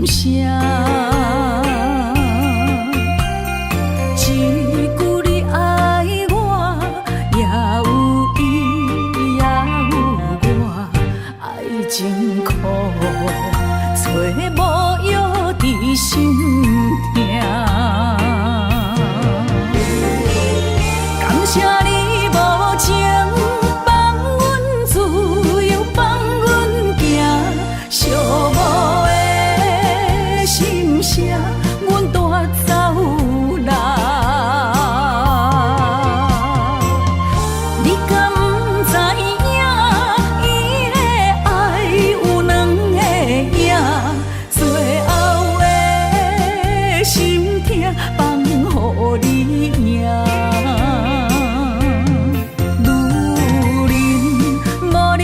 聲。一句你愛我，也有伊，也有我，愛情苦，找無藥治心疼。感謝你無情，放阮自由，放阮行，寂寞的心聲，阮帶走啦。你敢知影？伊的愛有兩个影，最後的心疼放予你贏。女人無你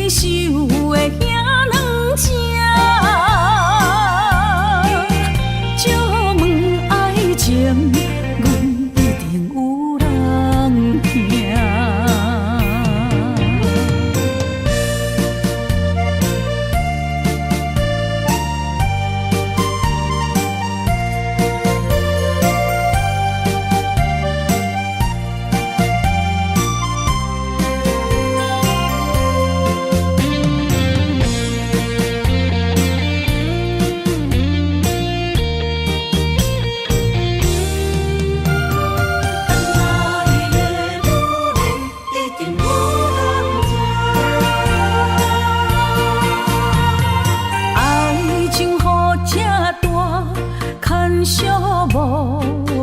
想的遐軟情，借問愛情，阮一定有人疼。等來的女人一定有人疼。愛情雨這大，牽寂寞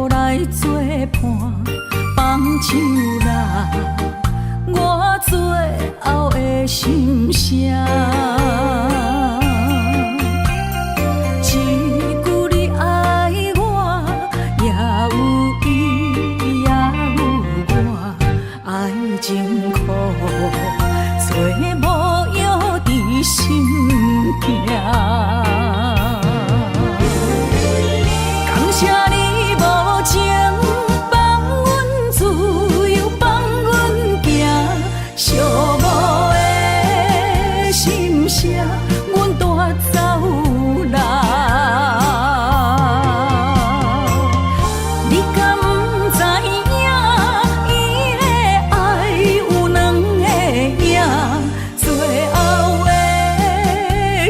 來作伴，放手啦，我最後的心聲。一句你愛我，也有伊，也有我，愛情苦，找無藥治心疼。感謝你無情，放阮自由，放阮行，寂寞的心聲，阮帶走啦。你敢知影？伊的愛有兩个影，最後的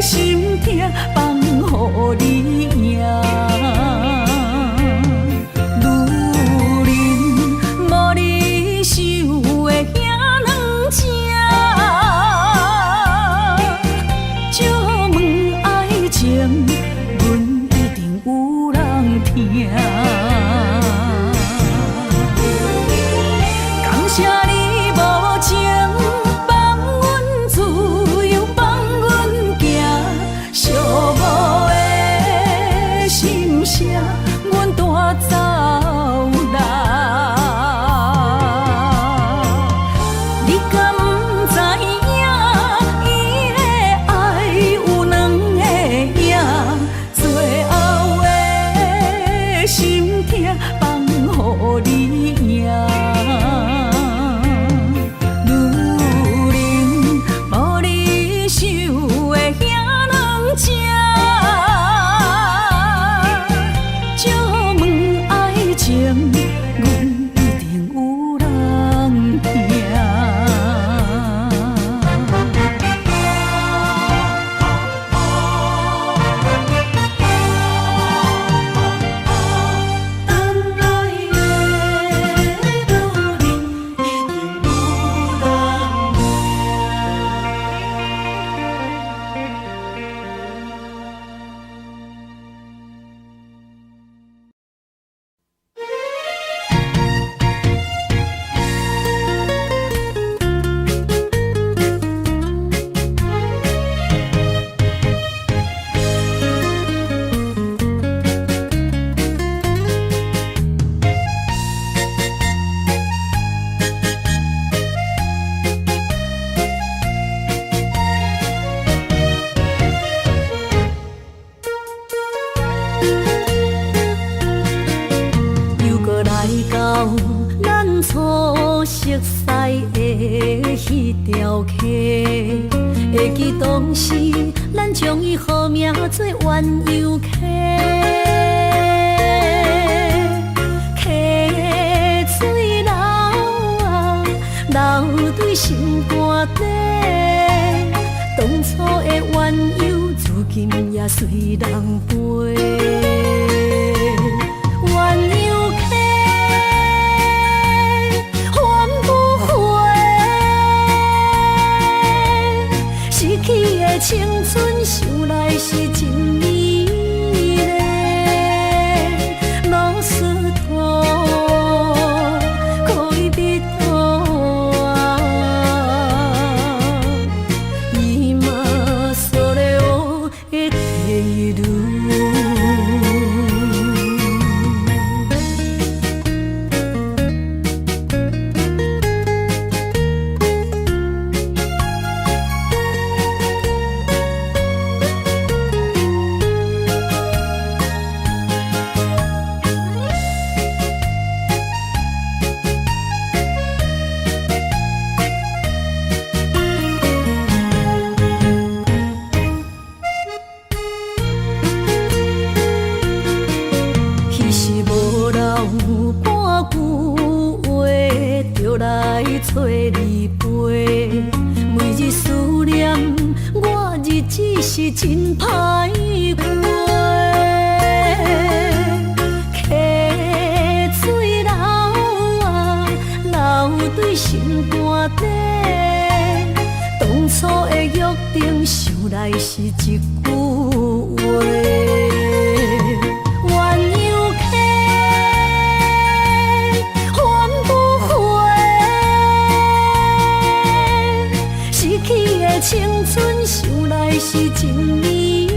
心疼放予你贏。女人無你想的遐軟情，借問愛情，阮一定有人疼。感謝你無情，放阮自由，放阮行，寂寞的心聲，阮帶走啦。你敢知影？伊的愛有兩個影，最後的心疼放予你贏。女人無你想的遐軟情，借問愛情，阮一定有人疼。等來的女人一定有人疼。又閣來到咱初熟似的彼條溪，會記當時咱將伊號名做鴛鴦溪。溪水流啊，流對心肝底。當初的鴛鴦，如今也隨人飛。鴛鴦溪，還不回。失去的青春，想來是真美麗。ロスト戀人啊，今それを得ている。彼時無留半句話，就來揣你飛。每日思念，我日子是真歹過。溪水流啊，流對心肝底。當初的約定，想來是一句話。鴛鴦溪，還不回。失去的青春，想來是真美麗。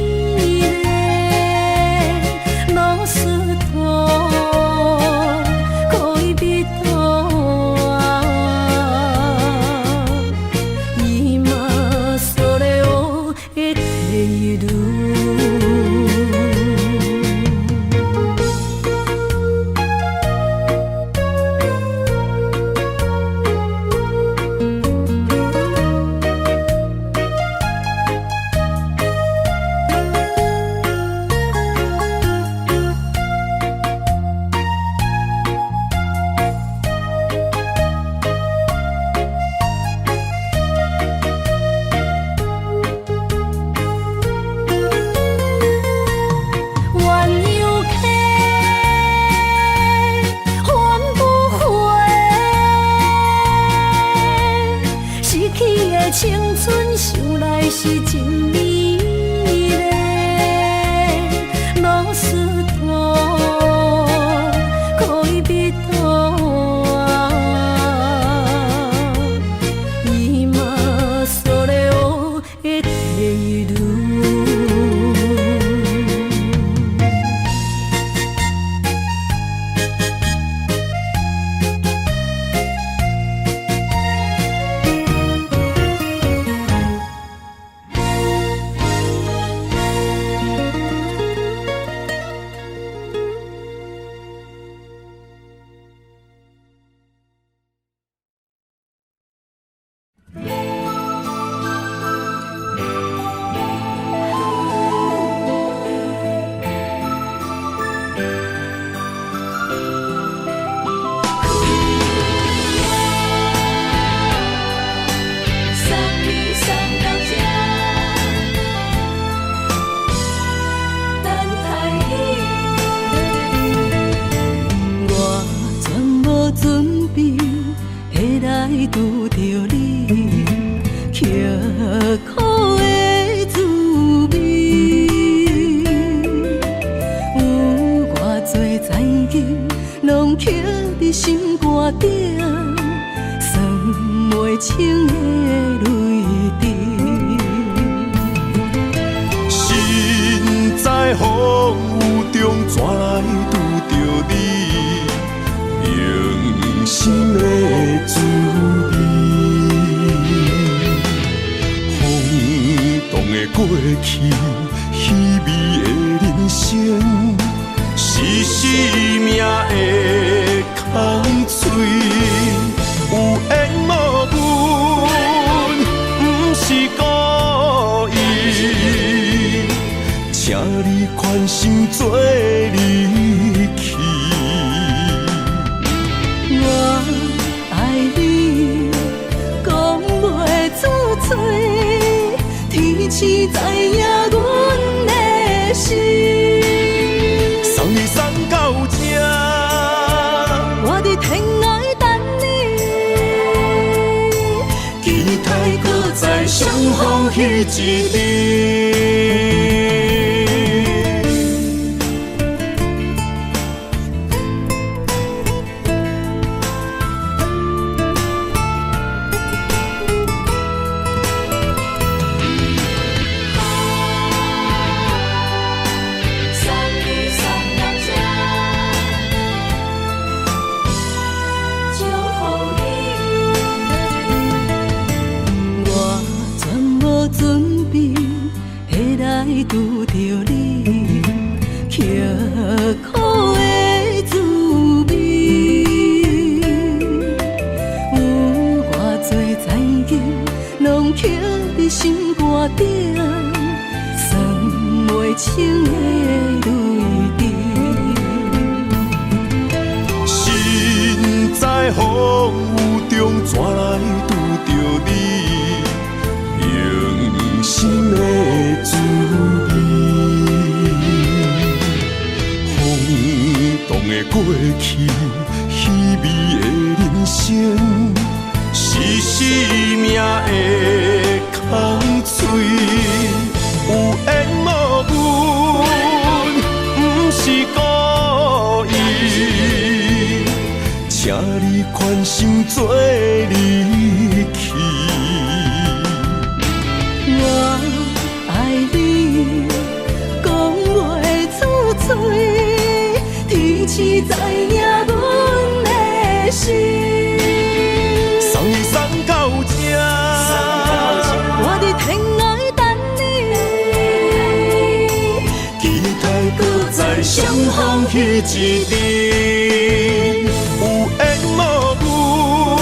ロスト戀人啊，今それを得ている。鴛鴦溪，還不回。失去的青春，想來是真美麗。ロスト戀人啊，今それを得ている。送你送到這，等待你。我全無準備會來拄著你，刻苦的滋味，有偌濟殘金攏刻佇心肝頂，算袂清的淚滴。身在風雨中，怎來拄著你？用心的滋味，風動的過去，稀微的人生，是生命的空喙。有緣無分，毋是故意。請你寬心做你去。我愛你，講袂出嘴，天時知影阮的心。送你送到這，我佇天涯等你，期待閣再相逢彼一日。送你送到這，祝福你。我全無準備會來拄著你，刻苦的滋味，有偌濟殘忍，攏刻佇心肝頂，算袂清的淚滴。身在風雨中，怎來拄著你？用心的滋味，風動的過去，稀微的人生，是生命的空喙。有緣無分，毋是故意。請你寬心做你去。我愛你，講袂出嘴，天時知影阮的心。送你送到這，我佇天涯等你，期待閣再相逢彼一日。有緣無分，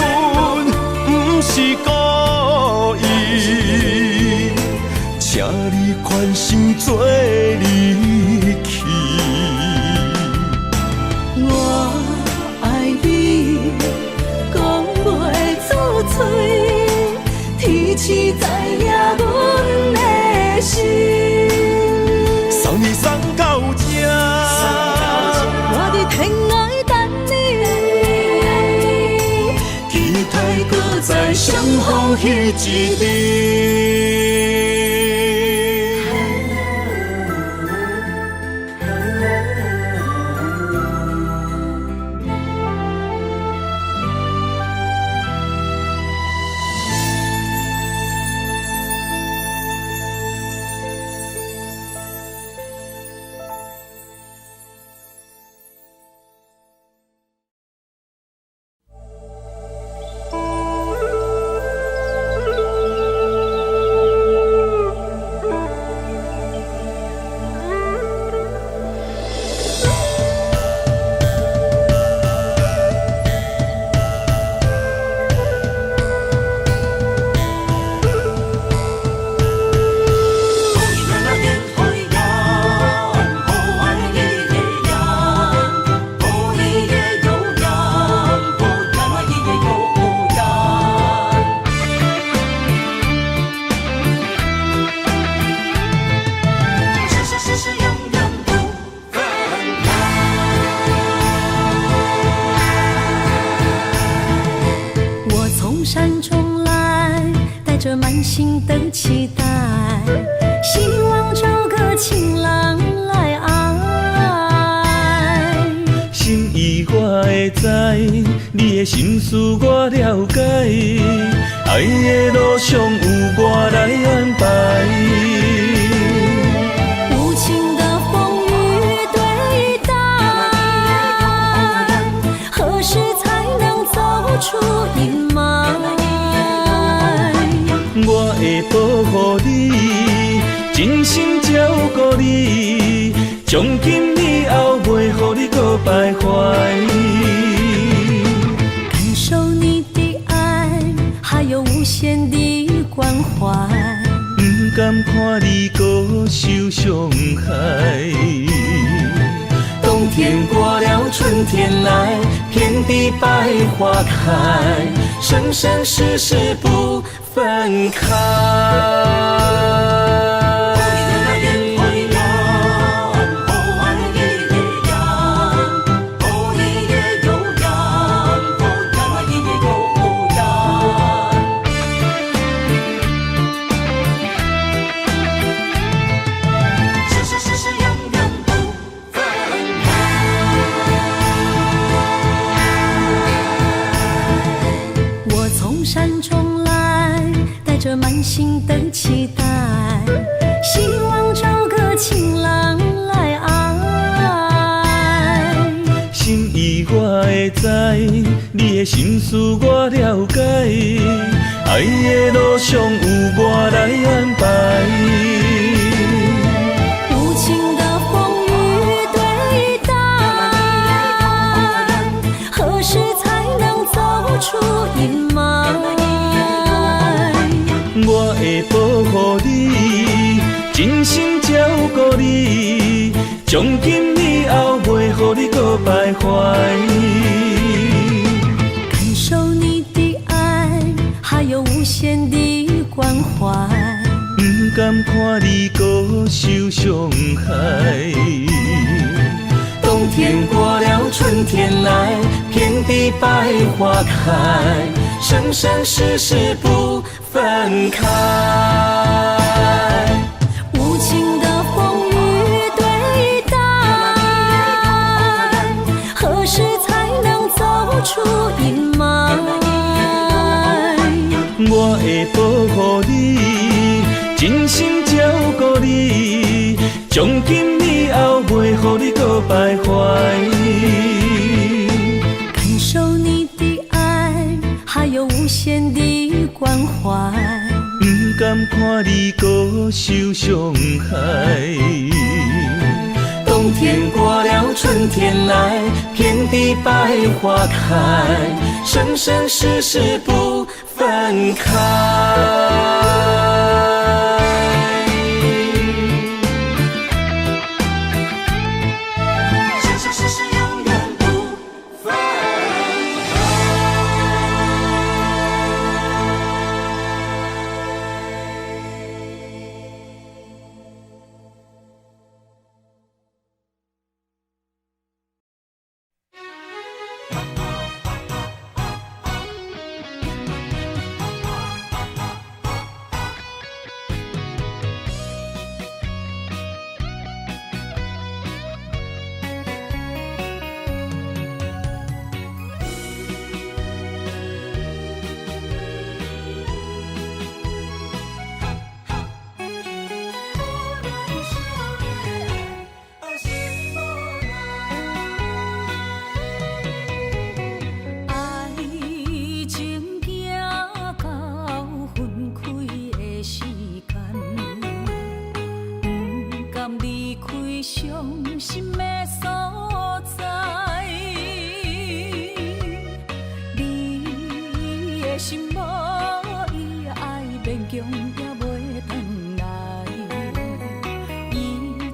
毋是故意。請你寬心做你去。我愛你，講袂出嘴，天時知影阮的心。送你送到這，我佇天涯等你，期待閣再相逢彼一日。我從山中來，帶著滿心的期待，希望找個情郎來愛。心意我會知，你的心思我了解，愛的路上有我來安排。無情的風雨對待，何時才能走出陰霾？我會保護你，真心照顧你，從今以後袂予你閣徘徊。感受你的愛，還有無限的關懷。毋通甘看你閣受傷害。冬天過了，春天來，遍地百花開，生生世世不分開。生生世世永遠不分開。我從山中來，帶著滿心的期待，希望找個情郎來愛。心意我會知，你的心思我了解，愛的路上有我來安排。無情的風雨對待，何時才能走出陰霾？我會保護你，真心照顧你，從今以後袂予你閣徘徊。感受你的愛，還有無限的關懷。毋甘看你閣受傷害。冬天過了，春天來，遍地百花開，生生世世不分開。無情的風雨對待，何時才能走出陰霾？我會保護你，真心照顧你，從今以後袂予你閣徘徊。感受你的愛，還有無限的關懷。毋甘看你閣受傷害。冬天過了，春天來，遍地百花開，生生世世不分開。生生世世永遠不分開。愛情行到分開的時間，毋甘離開傷心的所在。你的心無伊愛，勉強也袂轉來，一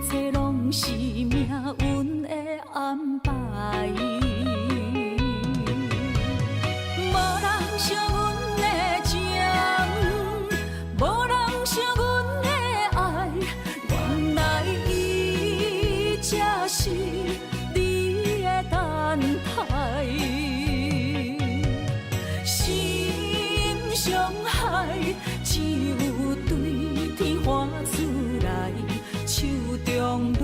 切攏是命運的安排。無人惜阮的情，無人惜阮的愛，原來伊才是你的等待。心傷害，只有對天喊出來，手中淚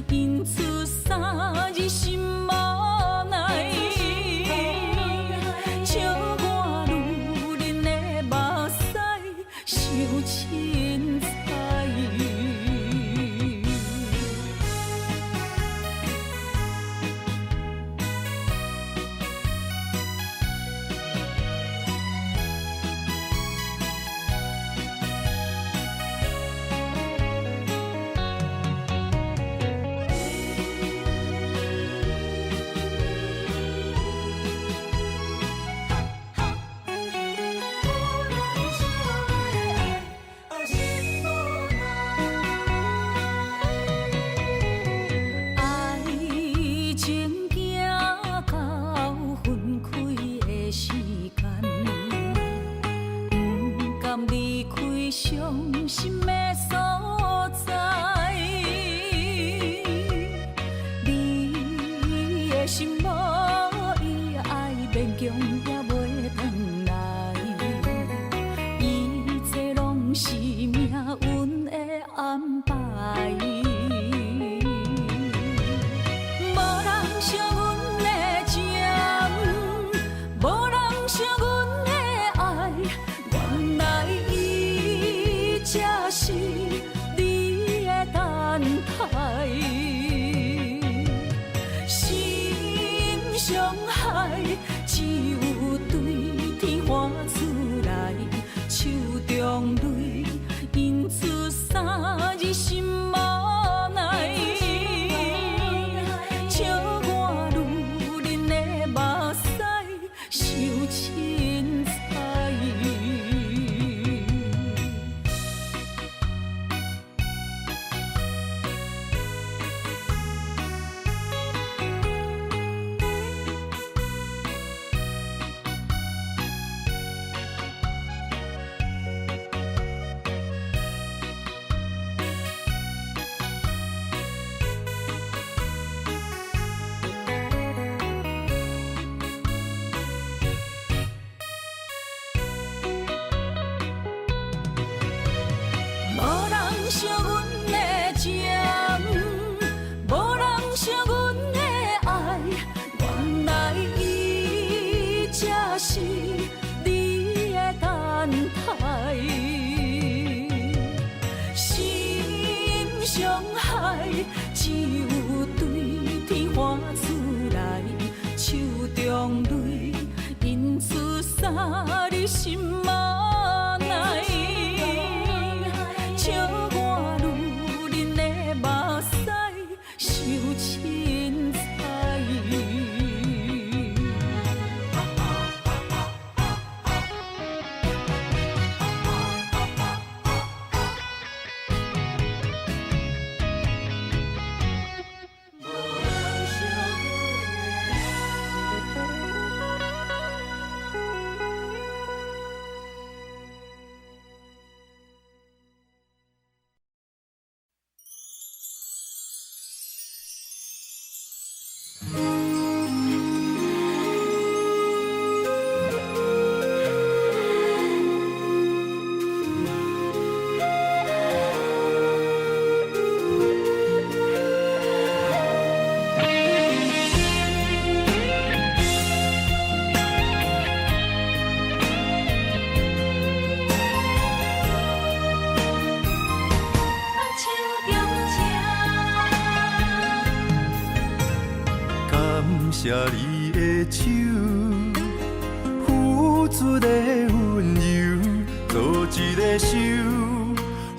印出三字心無奈。笑我女人的目屎傷凊彩。心無伊愛勉強也袂轉來，一切攏是命運的安排。無人惜阮的情，無人惜阮的愛，原來伊才是你的等待。心傷害，只有對天喊出來，手中淚印出三字心無奈。笑我女人的目屎傷凊彩。無人惜阮的情，無人惜阮的愛，原來伊才是你的等待。心傷害，只有對天喊出來，手中淚印出三字心無奈。笑我女人的目屎傷凊彩。手中情。感謝你的手，付出的溫柔，做一个手，予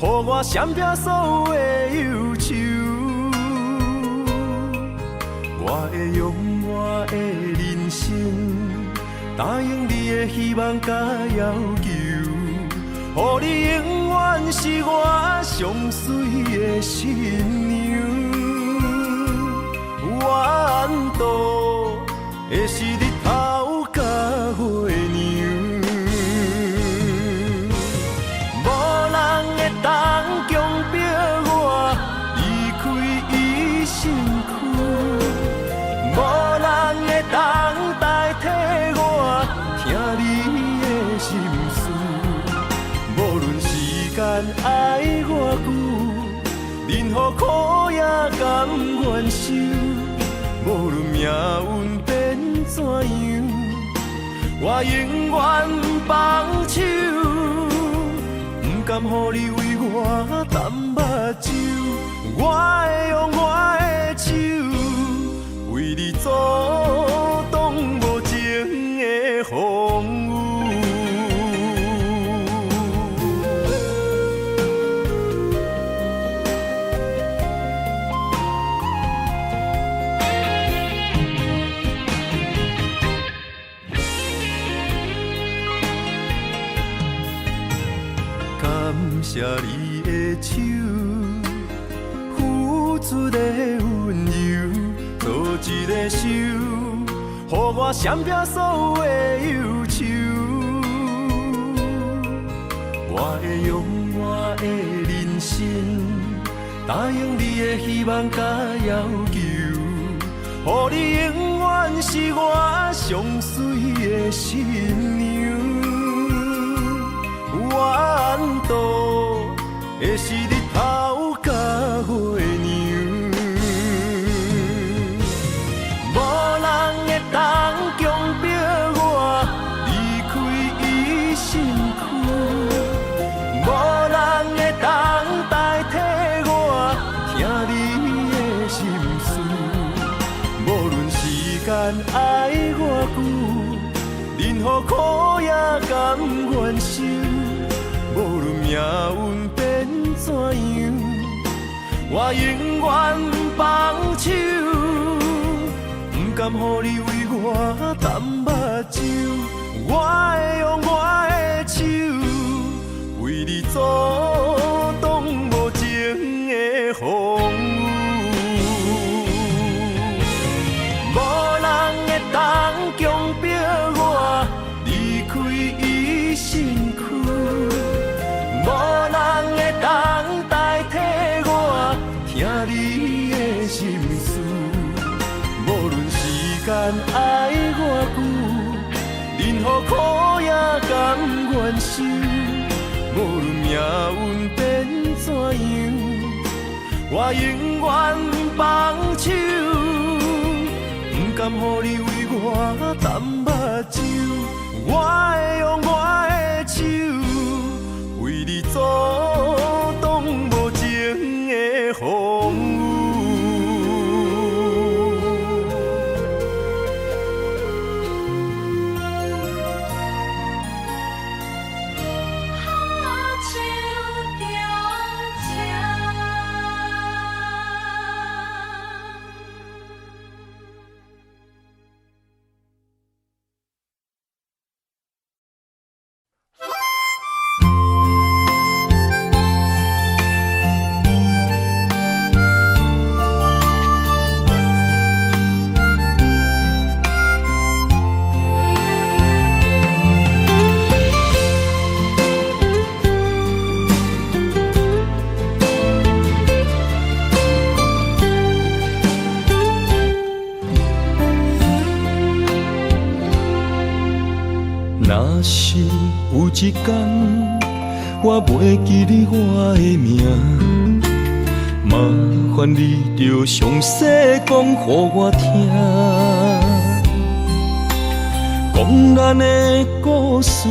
我閃避所有的憂愁。我會用我的人生，答應你的希望佮要求，予你永遠是我上媠的新娘。我度的是日頭佮月娘，無人會當強迫我離開伊身軀，無人會當代替我聽你的心事。無論時間愛偌久，任何苦也甘願受。無論命運變怎樣，我永遠放手，不甘予你為我澹目睭，我會用我的手，為你阻擋無情的風雨。感謝你的手，付出的溫柔，做一個手，予我閃避所有的憂愁。我會用我的人生，答應你的希望佮要求，予予你永遠是我上媠的新娘。怨度的是日頭佮月娘，無人會當強迫我離開伊身軀，無人會當代替我聽你的心事。無論時間愛偌久，任何苦也甘願受。無論命運變怎樣，我永遠放手，毋甘予你為我澹目睭，我會用我的手，為你阻擋無情的風雨。無人會當強迫我離開伊身軀，無人會當代替我聽你的心事。無論時間愛偌久，任何苦也甘願受。無論命運變怎樣，我永遠放手，毋甘予你為我澹目睭，我會用我的手，為你阻擋無情的風雨。手中情。若是有一天，我袂記得我的名，麻煩你著詳細講予我聽，講咱的故事，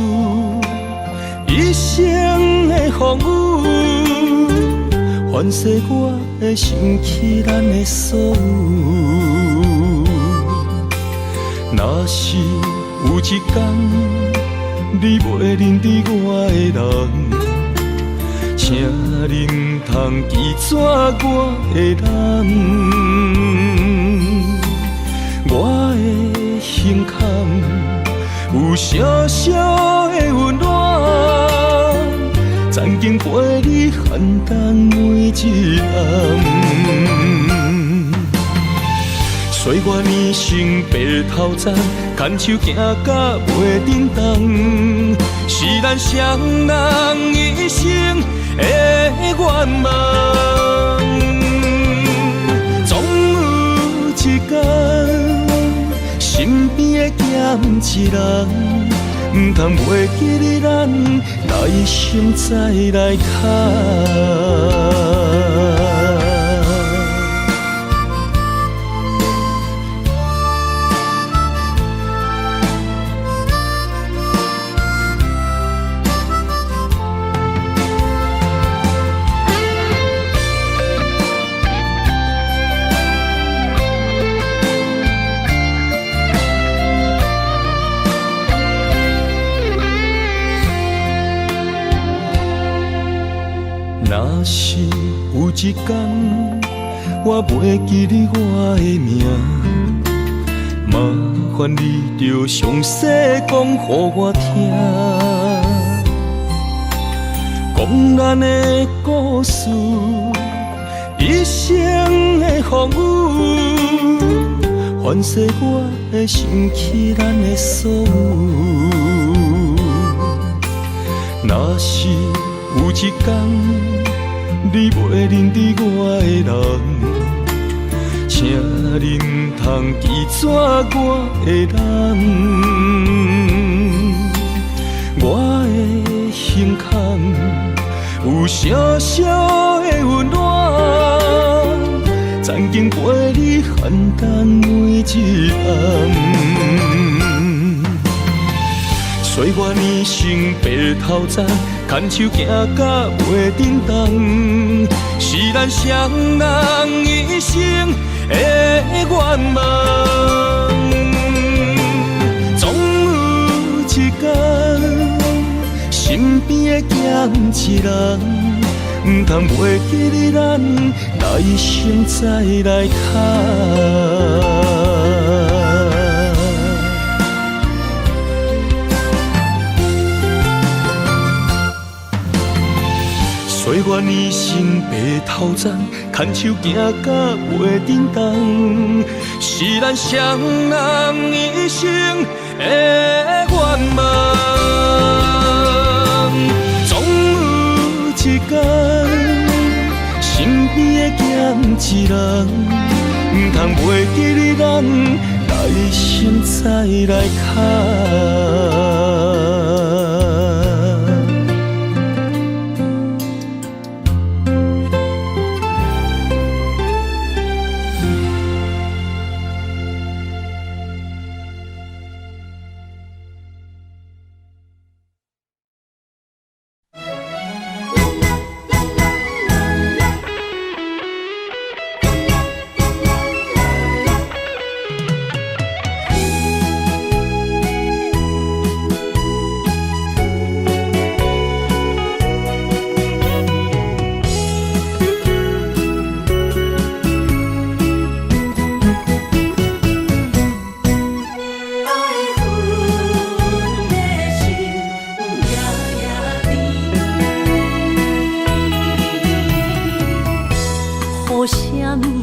一生的風雨，凡世我會想起咱的所有。若是有一天，你袂認得我的人，請你毋通記錯我的人。我的胸坎有小小的溫暖，曾經陪你寒冬每一暗。歲月年成白頭鬃，牽手行甲袂振動，是咱雙人一生的願望。總有一天，身邊會減一人，毋通袂記得咱來生再來牽。若是有一天，我袂記得我的名，麻煩你著詳細講予我聽，講咱的故事，一生的風雨，凡世我會想起咱的所有。若是有一天，你袂認得我的人，請請恁通記住我的人，我的胸坎有小小的溫暖，曾經陪你奮戰每一暗。歲月年成白頭鬃，牽手行甲袂振動，是咱雙人一生的願望。總有一天，身邊會減一人，毋通袂記得咱來生再來牽。歲月年成白頭鬃，牽手行甲袂振動，是咱雙人一生的願望。總有一天，身邊會減一人，毋通袂記得咱來生再來牽。你。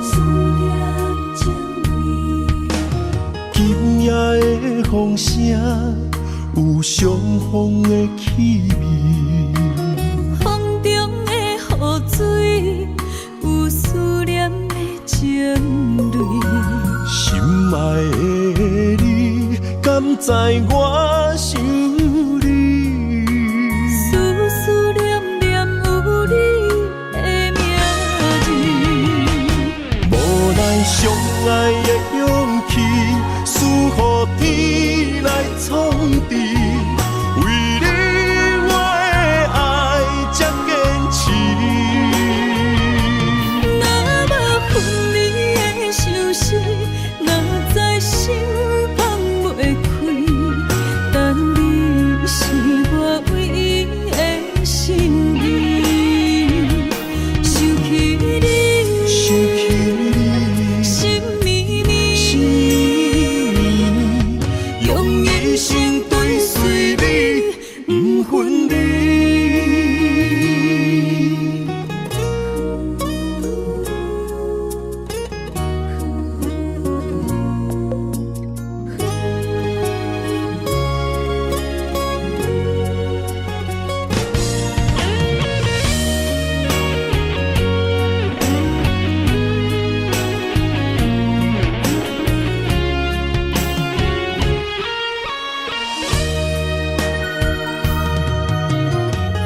思念情味。今夜的风声有伤风的气味，风中的雨水有思念的情泪。心爱的你，敢知我想你？思思念念有你的名字。无奈相爱的勇气，输予天来创治。为你我的爱这坚持。若无分离的相思，哪知心放袂开。等你是我唯一的心意。想起你，想起你，心绵绵，心绵绵，用一生追随你，不分离。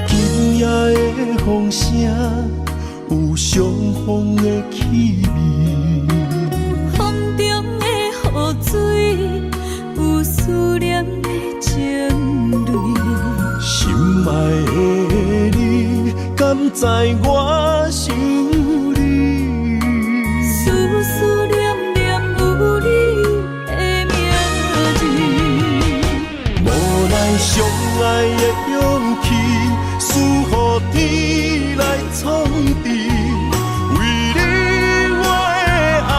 今夜的风声有伤风的气味，风中的雨水有思念的情泪。心爱的你，敢知我想你？思思念念有你的名字。无奈相爱的勇气，输予天来创治。为你我的爱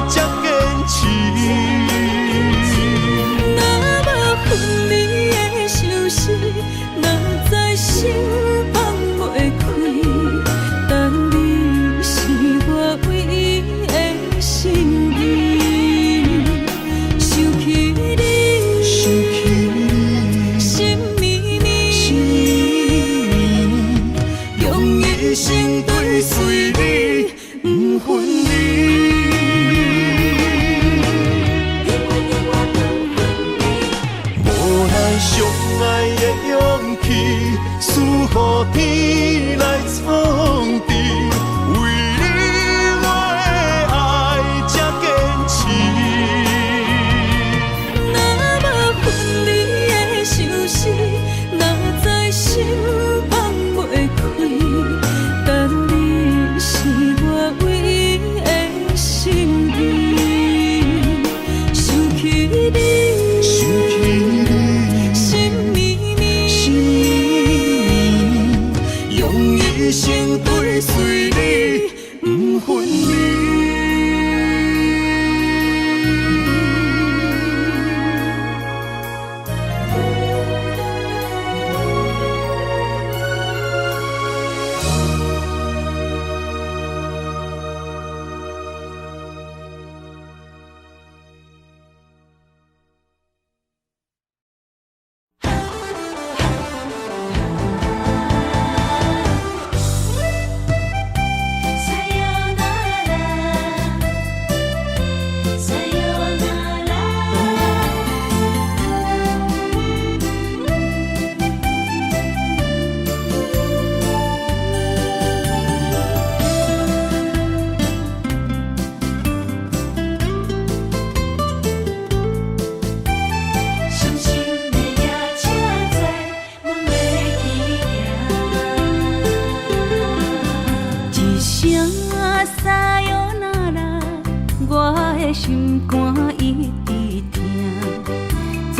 这坚持。若无分离的相思，哪知心放袂开。等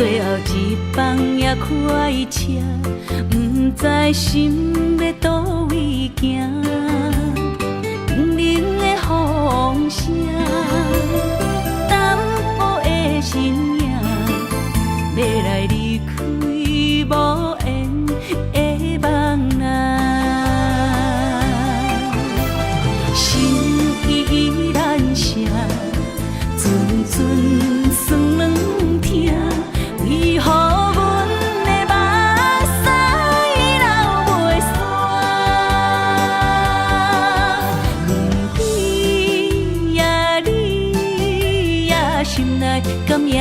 最後一班也快車，毋知心欲佗位行。冰冷的風聲，淡薄的身影，欲來離開無緣的夢啊。心依然聲，陣陣酸軟疼，為何阮的目屎流袂煞？阮你呀你呀，心內敢猶有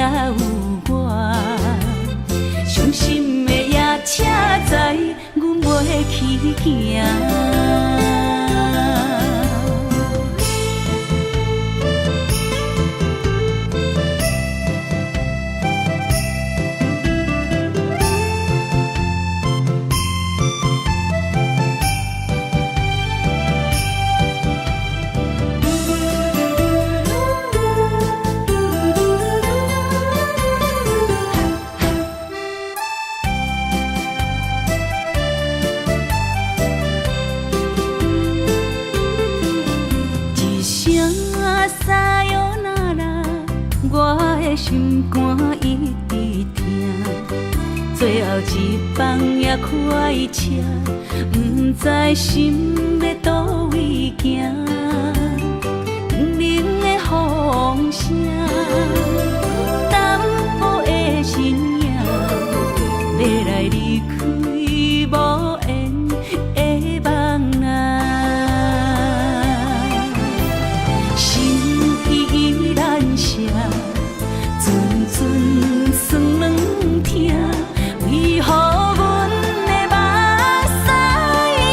我？傷心的夜車知阮袂去行。一聲さよなら，我的心肝一直疼。最後一班也快車，毋知心欲佗位行。冰冷的風聲，淡薄的身影，欲來離開無緣的夢啊。心依然聲，陣陣酸軟疼，為何阮的目屎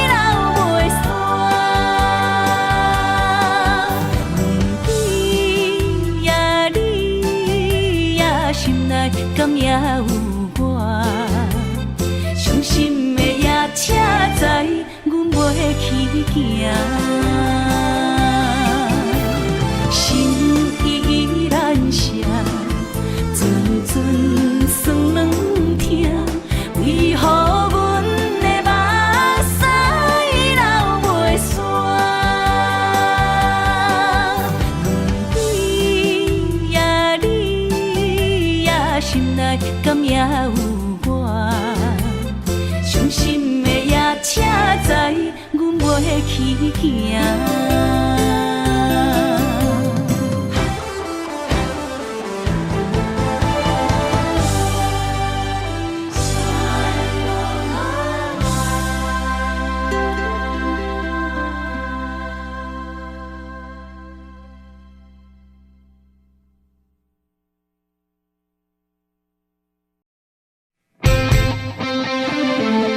流袂煞？阮你呀你呀，心內敢猶有我？傷心的夜車知阮袂去行。心依然聲，陣陣酸軟疼，為何阮的目屎流袂煞？阮你呀你呀，心內敢猶有我？傷心的夜車知阮袂去行。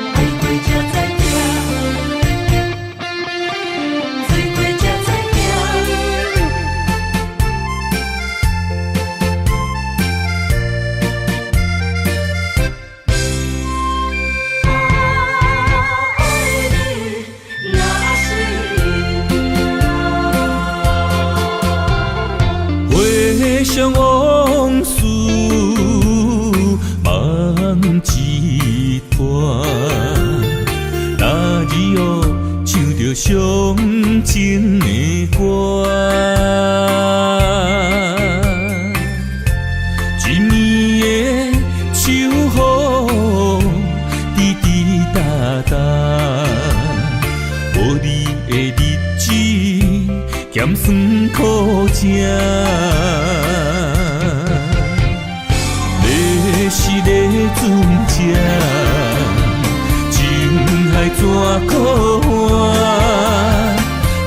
愛過才知疼，水過才知疼。愛你若是命。回想往事，梦一段。那日哦，唱著伤情的歌，一暝的秋雨，滴滴答答，无你的日子，咸酸苦食。你是咧船只，情海怎可换？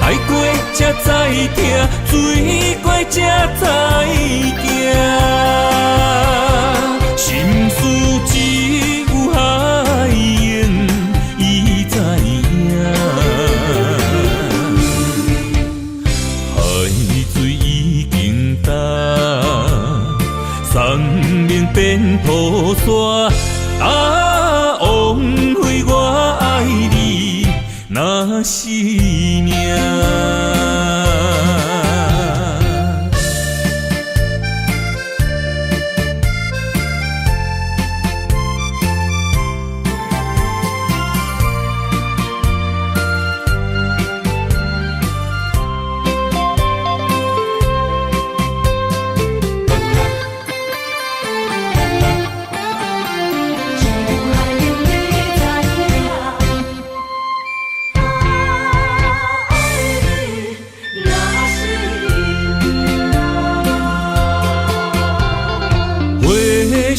爱过才知疼，水过才知行。心事只有海湧伊知影。海水已經乾，山盟變土沙。啊，枉費我愛你，若是命。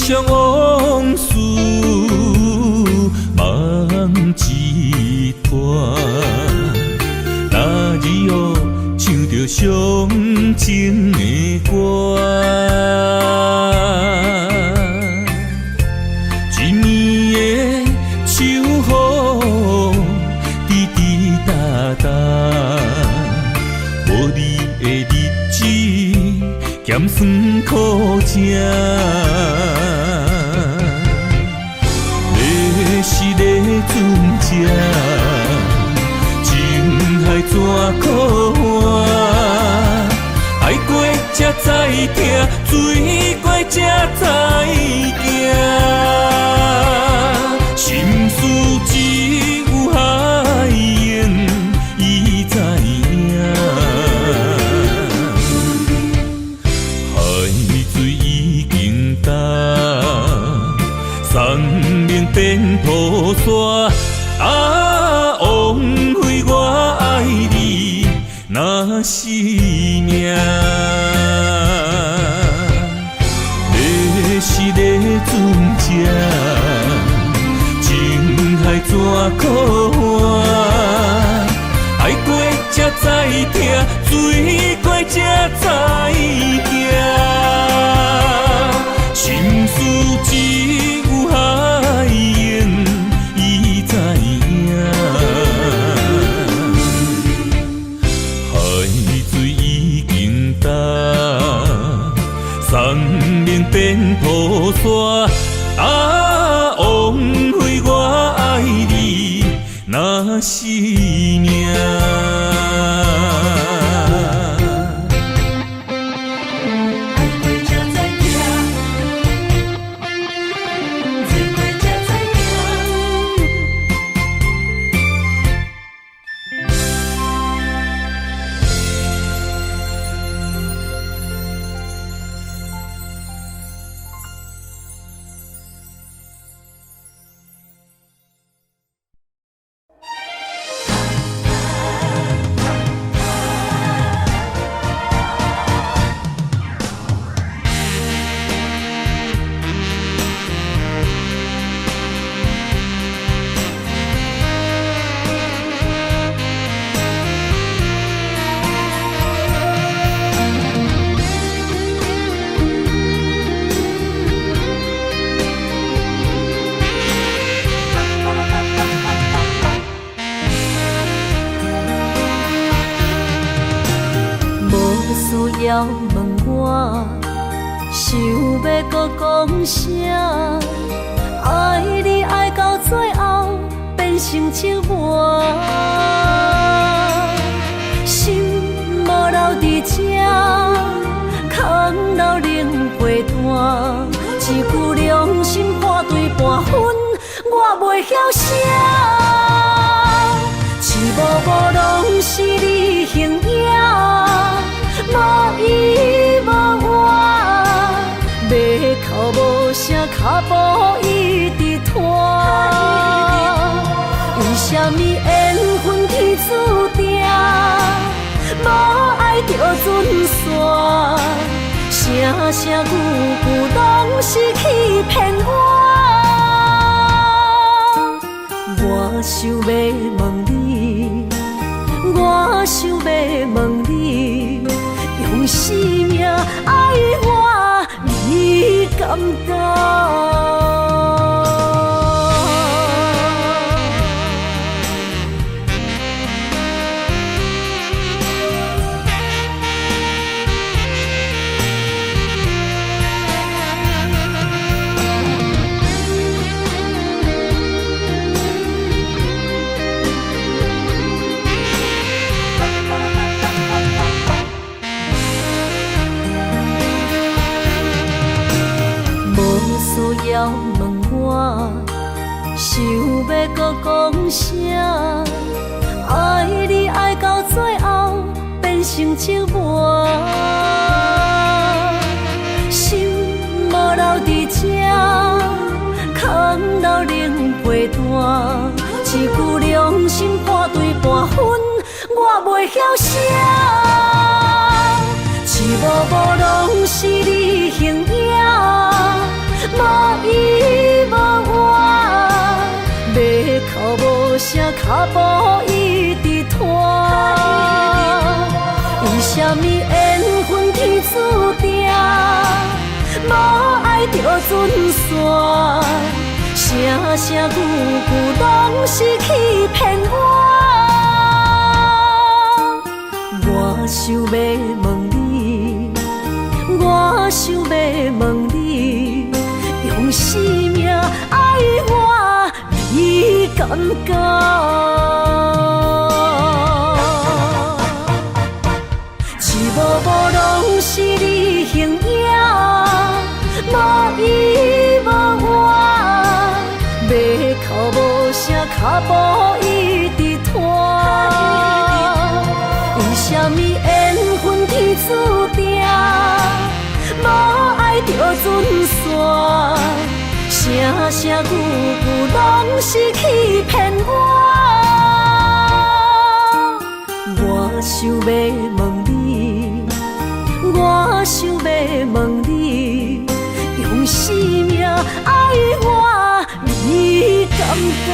伤往事梦一团。若日哦唱著伤情的歌，一暝的秋雨滴滴答答，无你的日子咸酸苦食。你是咧船只，情海怎苦换？爱过才知疼，水过才知行。心事只有海鹰伊知影。海水已经干，山明变土沙。啊，枉费我爱你，若是命。你是咧船只，情海怎苦换？爱过才知疼，水过才知行。心事只有海鹰伊知影。海水已经干，山明变土沙。啊，枉费我爱你，若是命。爱过才知疼，水过才知行。无需要问我，想欲阁讲啥？爱你爱到最后变成折磨，心无留伫这，空留冷被单。一句良心半对半分，我袂晓写。一幕幕拢是你形影，无依无我，欲哭无声，脚步一直拖。为啥物缘分天注定，无爱就准散？声声句句拢是欺骗我。我想欲问你，我想欲问你，用生命爱我，你敢当？无需要问我，想欲阁讲啥？爱你爱到最后变成折磨，心无留伫这，空留冷被单。一句良心半对半分，我袂晓写。一幕幕拢是你形影，无跤步一直拖。為啥物緣分天注定，無愛就準散？聲聲句句攏是欺騙我。我想欲問你，我想欲問你，用生命愛我，你敢敢？一幕幕攏是你形影，無依無倚，欲哭無聲，跤步一直拖。為啥物緣分天注定，無愛就準散？聲聲句句攏是欺騙我。我想欲問你，我想欲問你，用生命愛我，你敢敢？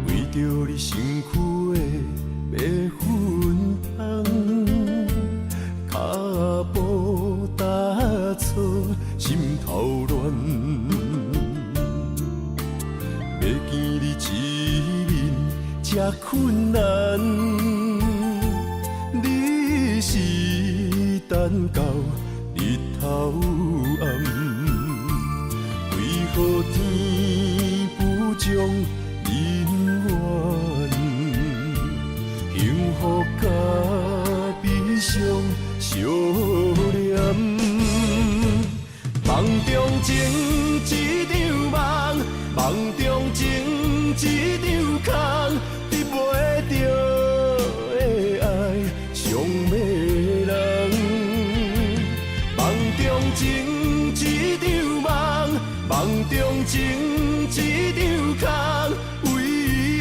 為著你身軀的白粉香，跤步踏錯，心頭亂。欲見你一面這困難，你是等到日頭暗，為何天不將人怨？幸福佮悲傷相連，夢中情一場夢，夢中情一場空，得袂著的愛傷迷人。夢中情一場夢，夢中情一場空，為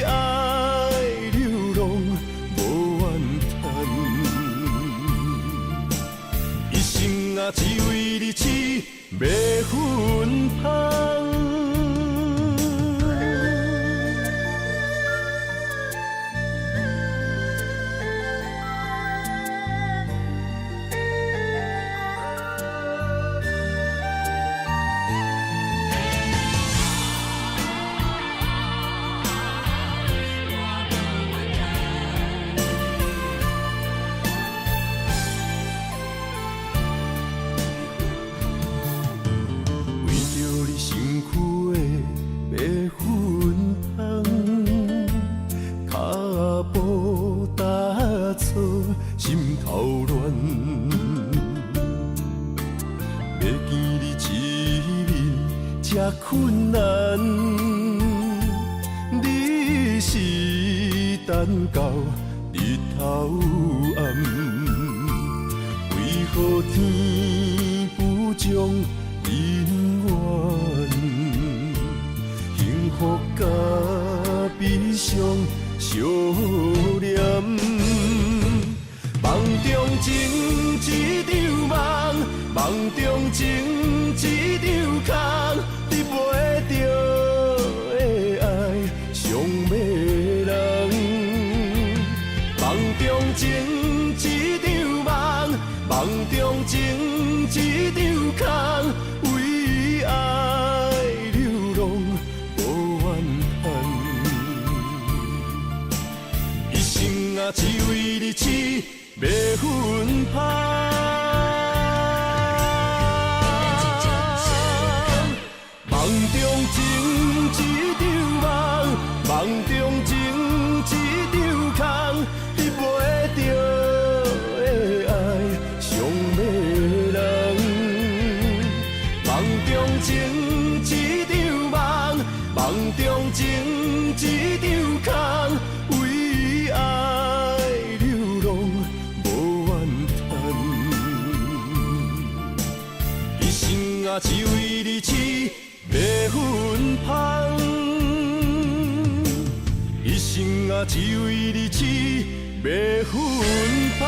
愛流浪無怨嘆，一生啊只為你痴迷芬芳。為著你身軀的白粉香，跤步踏錯，心頭亂。欲見你一面這困難，你是等到日頭暗，為何天不將人怨？幸福佮悲傷相連，夢中情一場夢，夢中情一場空，得袂著的愛傷迷人。夢中情一場夢，夢中情一場空，為愛流白粉芳。梦中情一场梦，梦中情一场空，得袂著的爱伤迷人。梦中情一场梦，梦中情一场空，为爱流浪无怨叹。一生啊，只为你痴白粉芳，一生啊，只为你痴白粉芳。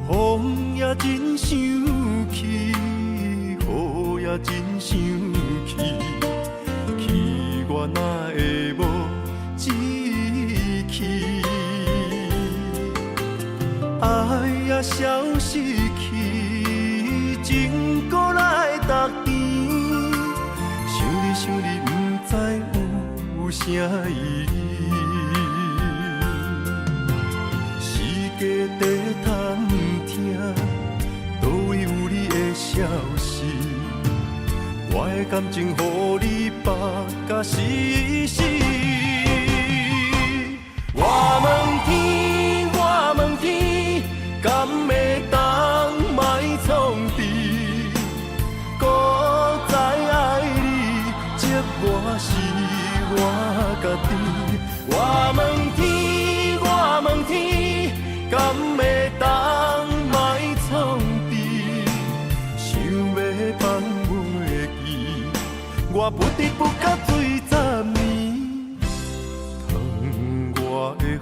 风也真生气，雨也真生气，气我哪会无志气？爱也消失去，情阁来逐甜。想你想你，不知有啥意义。世界在探听，佗位有你的消息？我的感情予你缚甲死死。我问天，我问天，敢会当莫创治？搁再爱你，折磨是我家己。我问天，我问天，敢会当莫创治？想欲放袂记，我不知不觉醉十年。窗外的雨，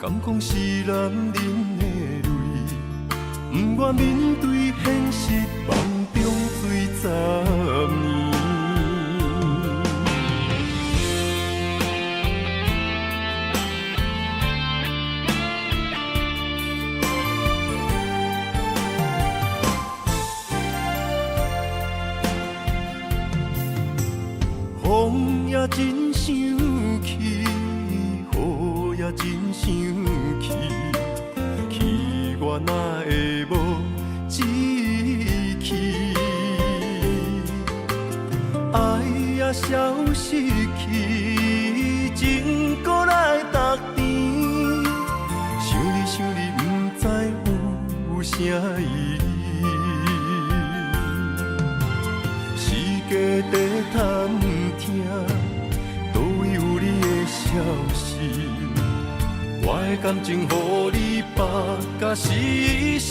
敢讲是男人的泪？不愿面对现实，梦中醉十年。风也真生气，雨也真生气，气我哪会无志气？爱也消失去，情阁来逐甜。想你想你，不知有啥意义。世界在探听，佗位有你的消息？我的感情予你绑甲死死。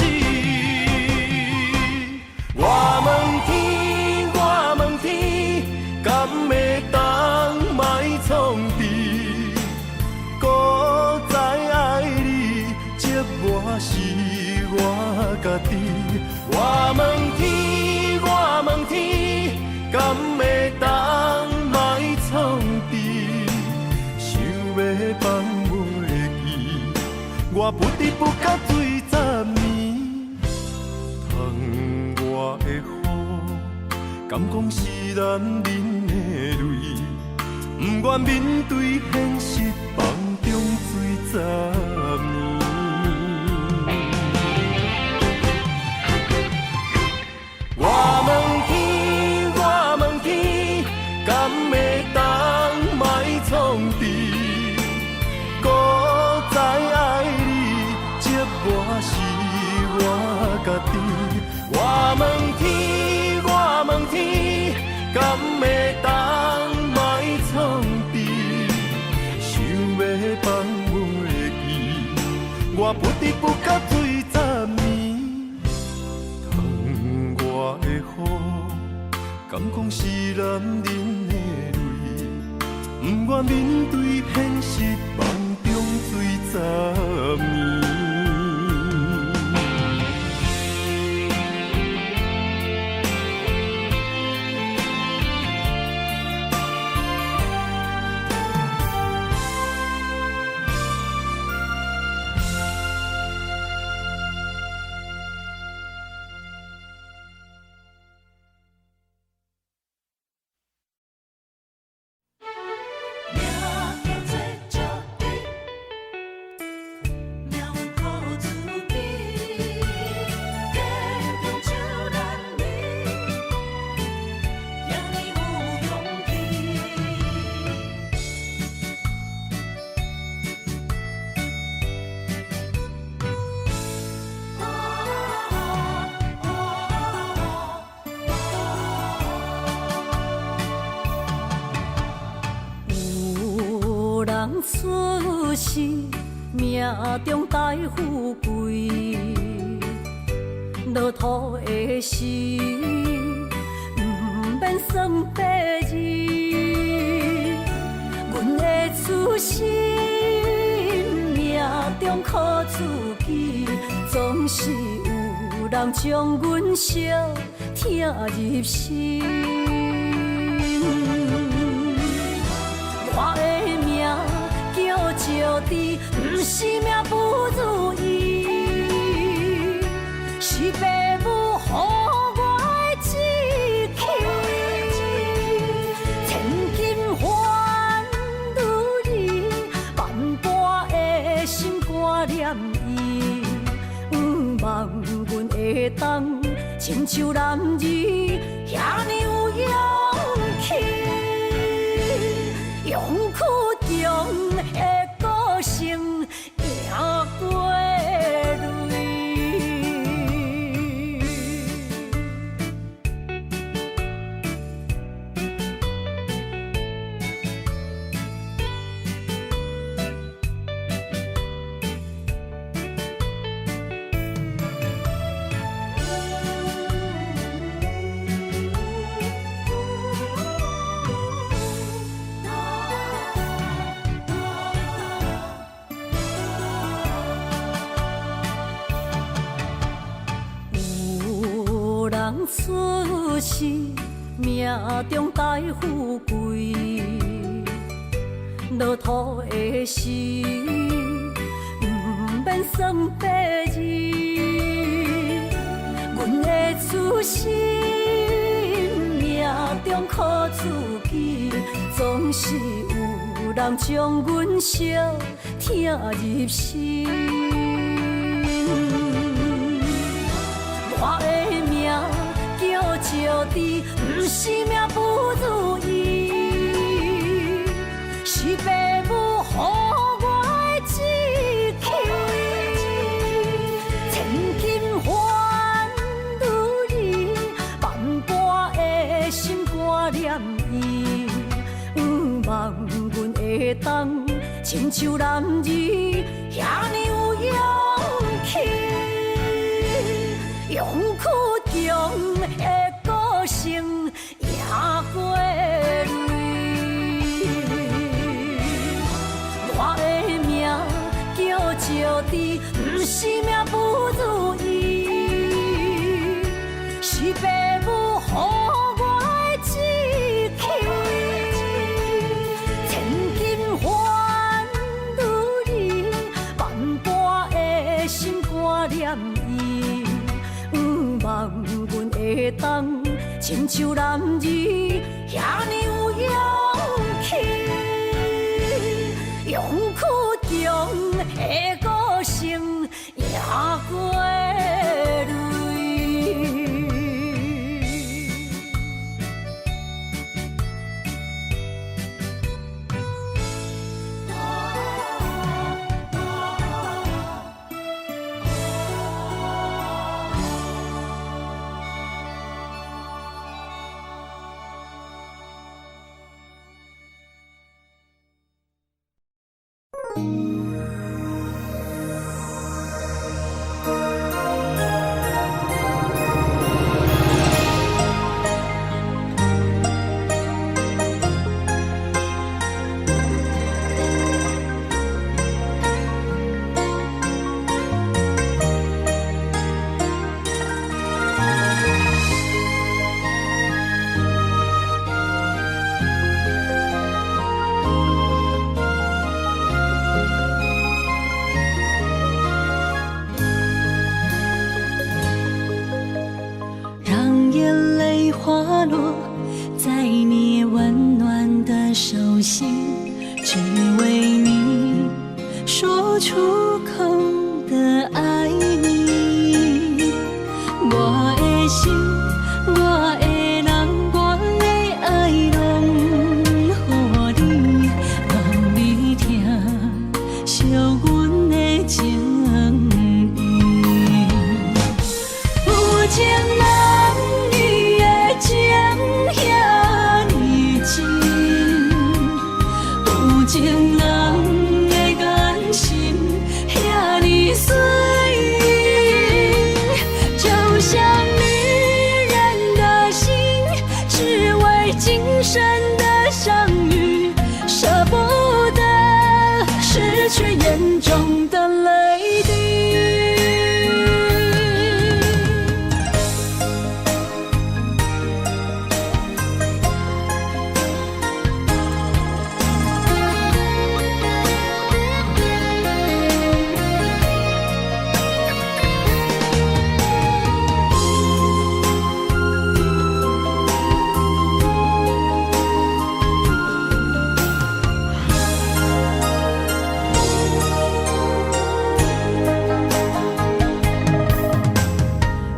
我问天，我问天，敢会当莫创治？搁再爱你，折磨是我家己。我问天，我问天，敢会当莫创治？想欲放袂记，我不知不觉醉十年。窗外的雨，敢讲是男人的泪？不愿面对现实，梦中醉十年。我问天，我问天，敢会当莫创治？搁再爱你，折磨是我家己。我问天，我问天，敢会当莫创我不知不覺醉十暝。窗外的雨，敢講是男人的淚？不願面對現實，夢中醉十暝。命叫做石猪，命运靠自己，坚强像男儿，遐呢有勇气。有人出世命中帶富貴，落土的時毋免算八字。阮的出身命中靠自己，總是有人將阮相疼入心。我的命叫石豬，毋是命不如意，是爸母予我的志氣。千金換女兒，萬般的心肝念伊，毋望阮會當親像男兒，遐呢有勇氣。勇氣強的個性贏過淚。有人出世命中帶富貴，落土的時毋免算八字。阮的出身命中靠自己，總是有人將阮相疼入心。我的命叫石豬，毋是命不如意，是爸母予我的志氣。千金換女兒，萬般的心肝念伊，毋望阮會當親像男兒，遐呢有勇氣。勇氣強的個性贏過淚。我的命叫石豬，毋是命不如意，是爸母予我的志氣。千金換女兒，萬般的心肝念伊，毋望阮會當親像男兒，遐呢有勇氣。勇氣強的個性贏過淚。只為你說出口的愛你。我的心，我的人，我的愛，攏予你，望你疼惜阮的情意。有情人伊的情遐呢真，有情人的眼神遐呢媠，就像女人的心，只為今生的相遇，捨不得失去眼中的淚滴。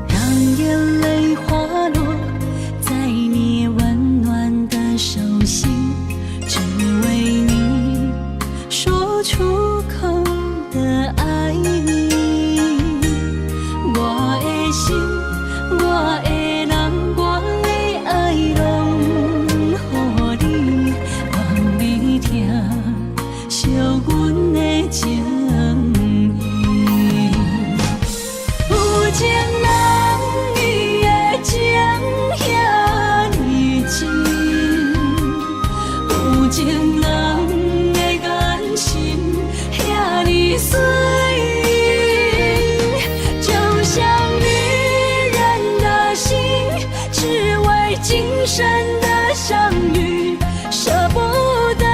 讓眼淚滑落在你溫暖的手心，只為你說出口的愛你。我的心，我的人，我的愛，攏予你，望你疼惜阮的情意。有情人伊的情遐呢真，有情人的眼神遐呢媠，就像女人的心，只為今生的相遇，捨不得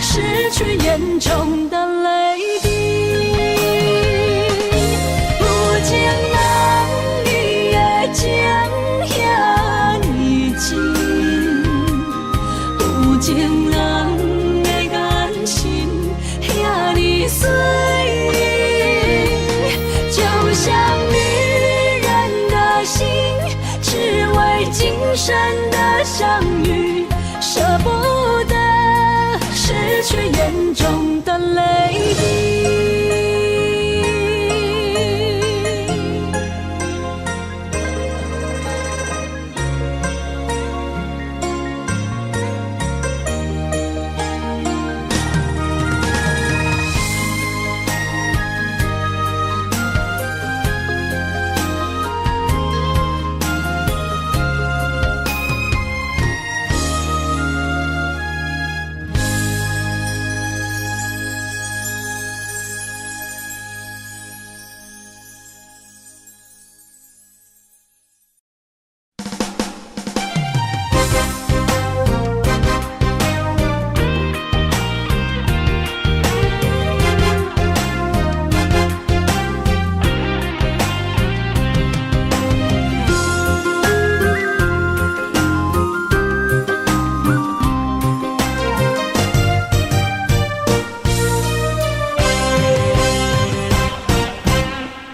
失去眼中的淚滴。有情人伊的情遐呢真，有情人的眼神遐呢媠，就像女人的心，只為今生的相遇，捨不得失去眼中的淚滴。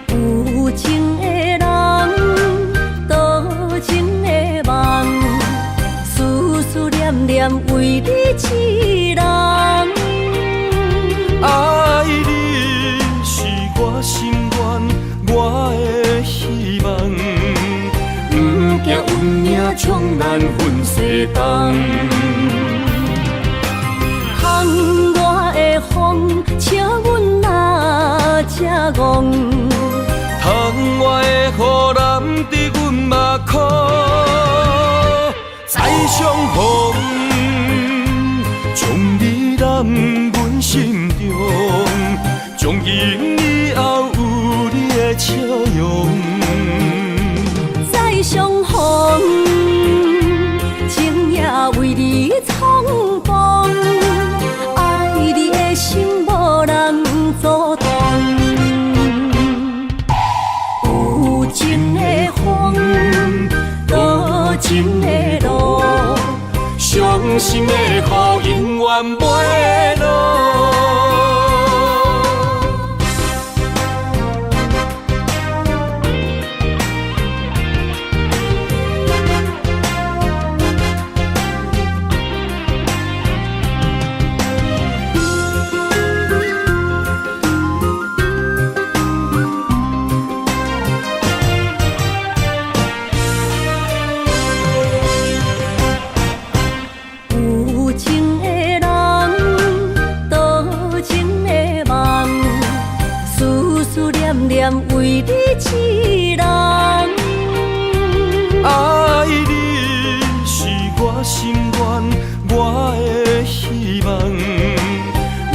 有情的人，多情的夢，思思念念為你一人。愛你是我心願，我的希望。不驚運命將咱分西東。窗外的風，笑阮若這戇。窗外的雨淋得阮目眶，再相逢，將你攬阮心中，從今以後有你的笑容。再相逢，情也為你重逢，愛你的心無人阻擋。有情的風，多情的路，相傷心的雨永遠袂落。有情的人，多情的夢，思思念念為你一人。愛你是我心願，我的希望。不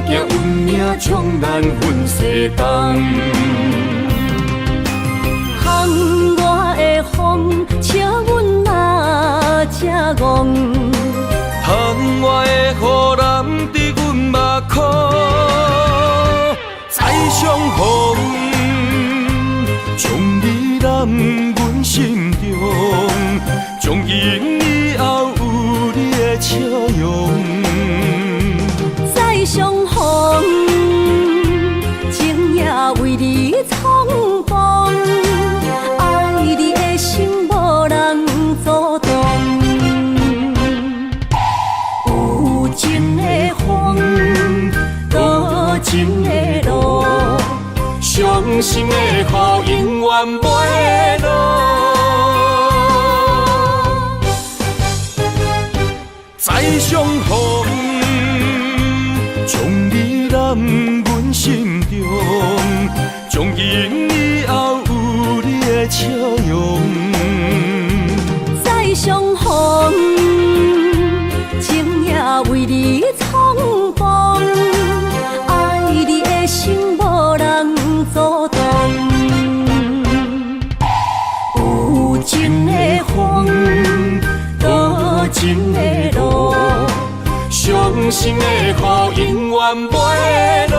驚運命將咱分西東。窗外的風，笑阮若這戇。窗外的雨淋伫阮目眶，再相逢，將你揽阮心中，從今以後有你的笑容。再相逢，情也為你重逢，愛你的心無人阻擋。有情的風，多情的路，傷心的雨永遠袂落。再相逢，將你攬阮心中，從今以後有你的笑容。再相逢，情也為你重逢，愛你的心無人阻擋。有情的風，多情的路，傷心的雨永遠袂落。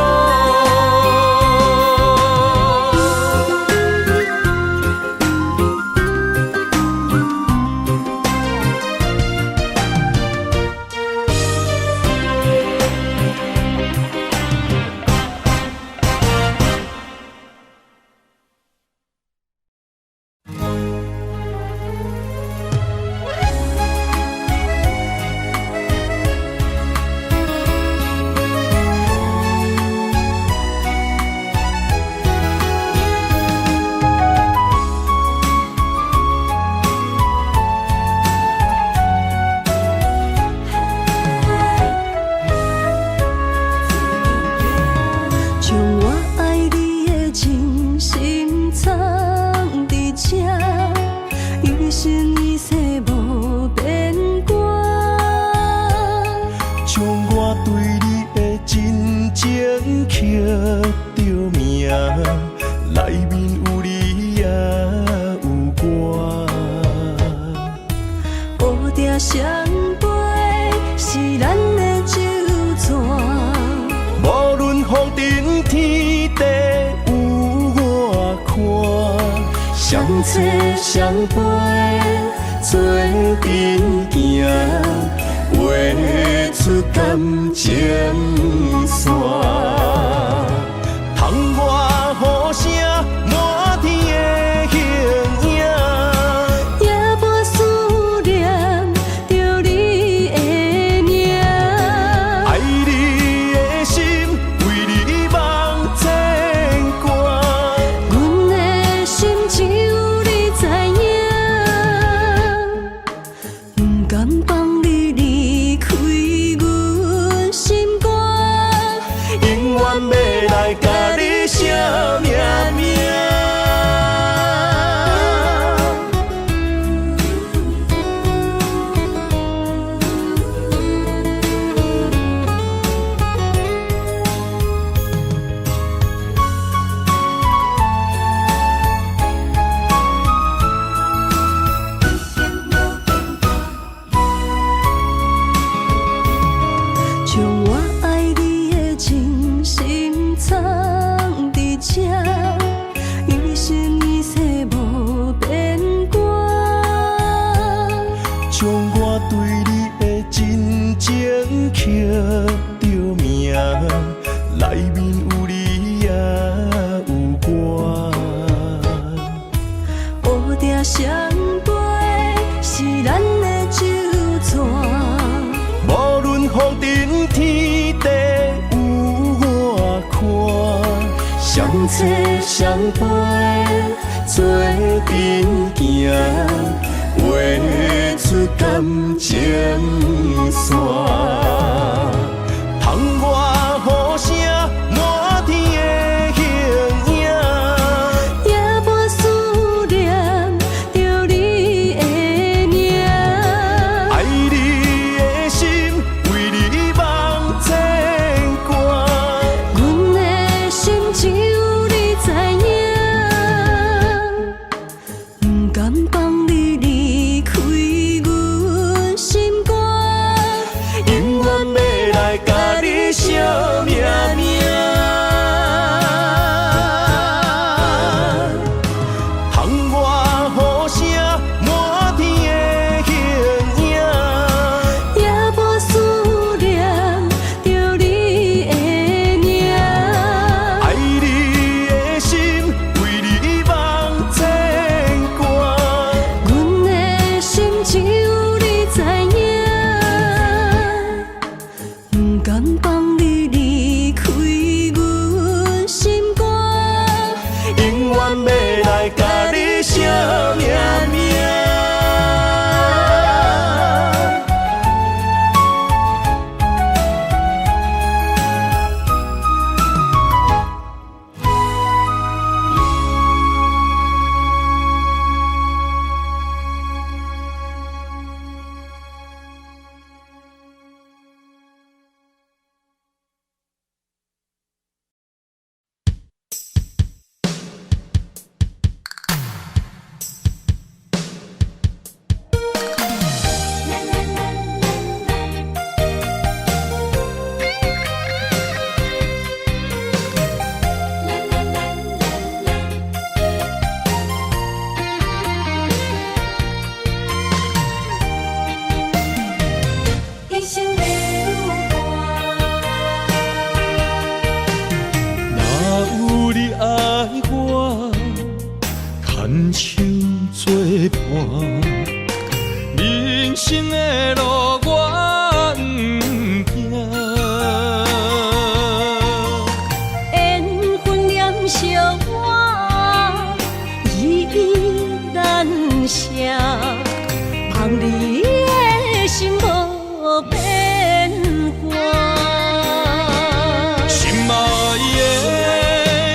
將我愛你的真心藏佇這，一生一世無變卦。將我對你的真情刻著名，內面有你也有我。烏蝶相飛是咱的酒泉，無論風塵天地有偌寬，相找相陪做陣行，畫出感情線。窗外雨聲，滿天的形影。也無思念著你的名。愛你的心，為你茫牽掛。阮的心只有你知影，不甘放你離開阮心肝。册相陪，做阵行，画出感情线。窗外雨声，满天的形影。夜半思念著你的名。愛你的心，為你茫牽掛。阮的心只有你知影，毋甘放你離開阮心肝。永遠欲來共你相命命。窗外雨聲，滿天的形影。夜半思念著你的名。愛你的心，為你茫牽掛。阮的心只有你知影，毋甘放你離開阮心肝。永遠欲來共你相命命。一生流汗。若有你愛我，牽手做伴，人生的路我毋驚。緣分黏惜我，依依難捨，望你的心無變卦。心愛的，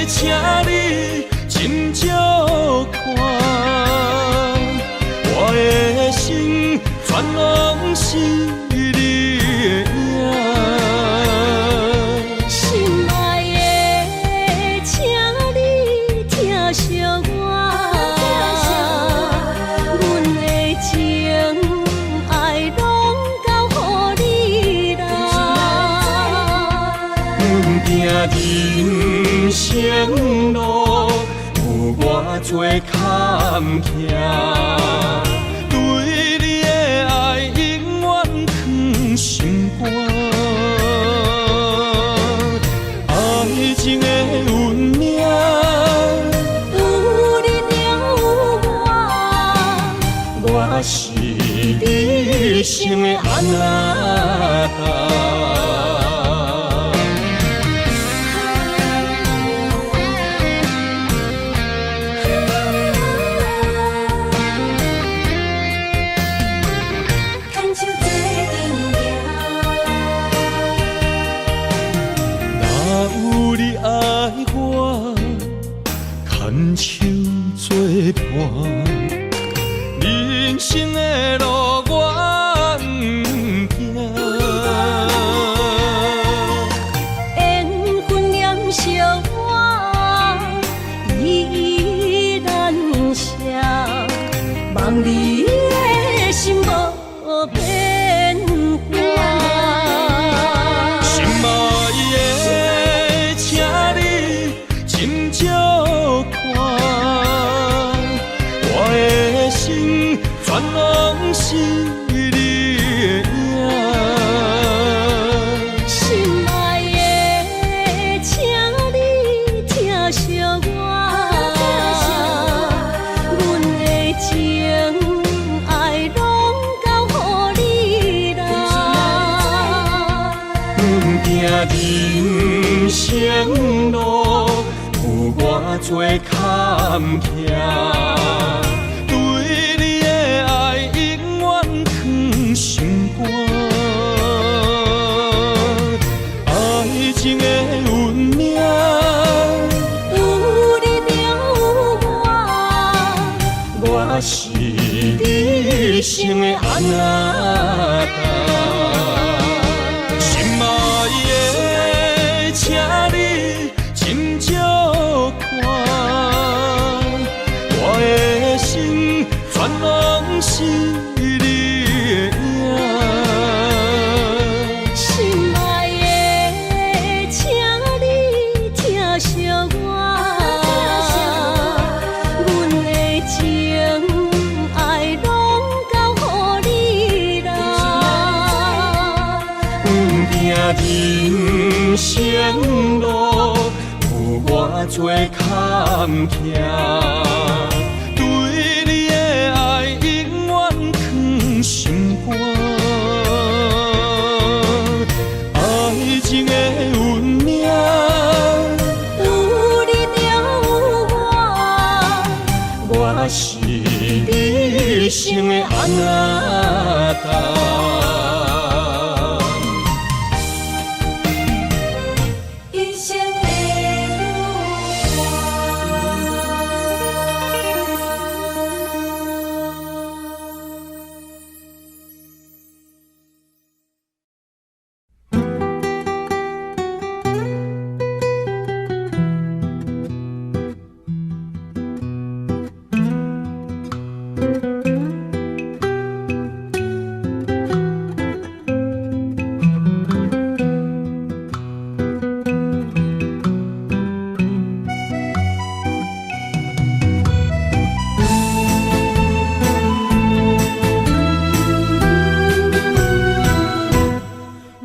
請你斟酌看，我的心全攏是你的影。心愛的，請你疼惜我，阮的情愛攏交予你啦。毋驚人生路有偌濟坎坷，對你的愛永遠藏心肝。愛情的運命，有你才有我，我是你一生的阿那達。牽手做陣行。若有你愛我，牽手做伴，人生的路我毋驚。緣分黏惜我，依依難捨，望你的心無變卦。心愛的，請你斟酌看，我的心全攏是你的影。心愛的，請你疼惜我，阮的情愛攏交予你啦。毋驚人生路有偌偌濟坎坷，對你的愛永遠藏心肝。愛情的運命，有你就有我，我是你一生的阿那達。心愛的，請你斟酌看，我的心全攏是你的影。心愛的，請你疼惜我，阮的情愛攏交予你啦。不定人生路有偌濟坎坷，對你的愛永遠藏心肝。愛情的運命，有你就有我，我是你一生的阿那達。人生的旅伴。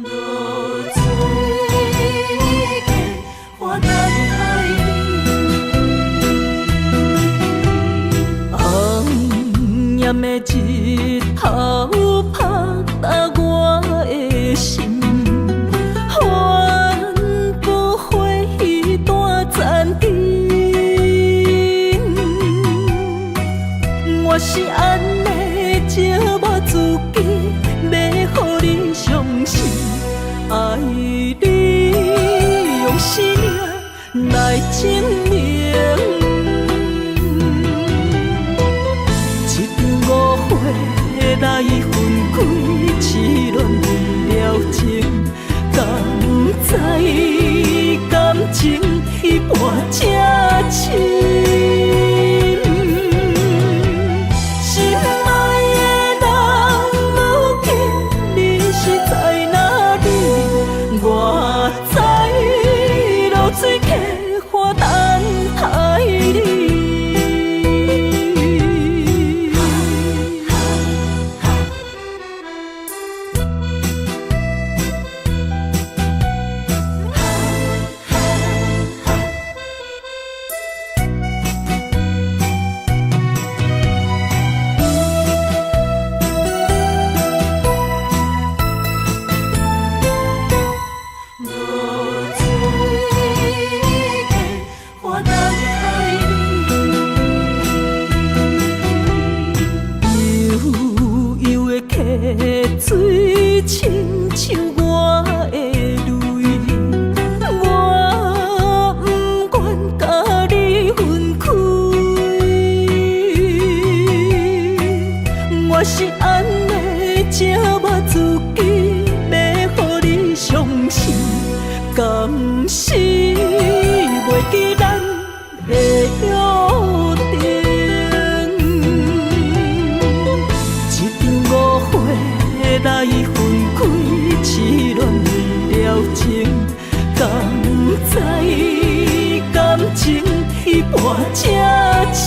落水溪，我等待你。红炎的日頭拍打我的心，反不回彼段残情。我是按呢折磨自己，欲予你傷心，愛你用生命來證明。一場誤會來分開，痴戀離了情，敢知感情彼半這深。心愛的人，如今你是在哪裡？我知落水溪岸等待你。落水溪，我等待你。悠悠的溪水，親像我的淚，我不願共你分開。我是按呢折磨自己，欲予你傷心，敢是袂記咱的約定。一場誤會來分開，痴戀離了情，敢知感情彼半這深。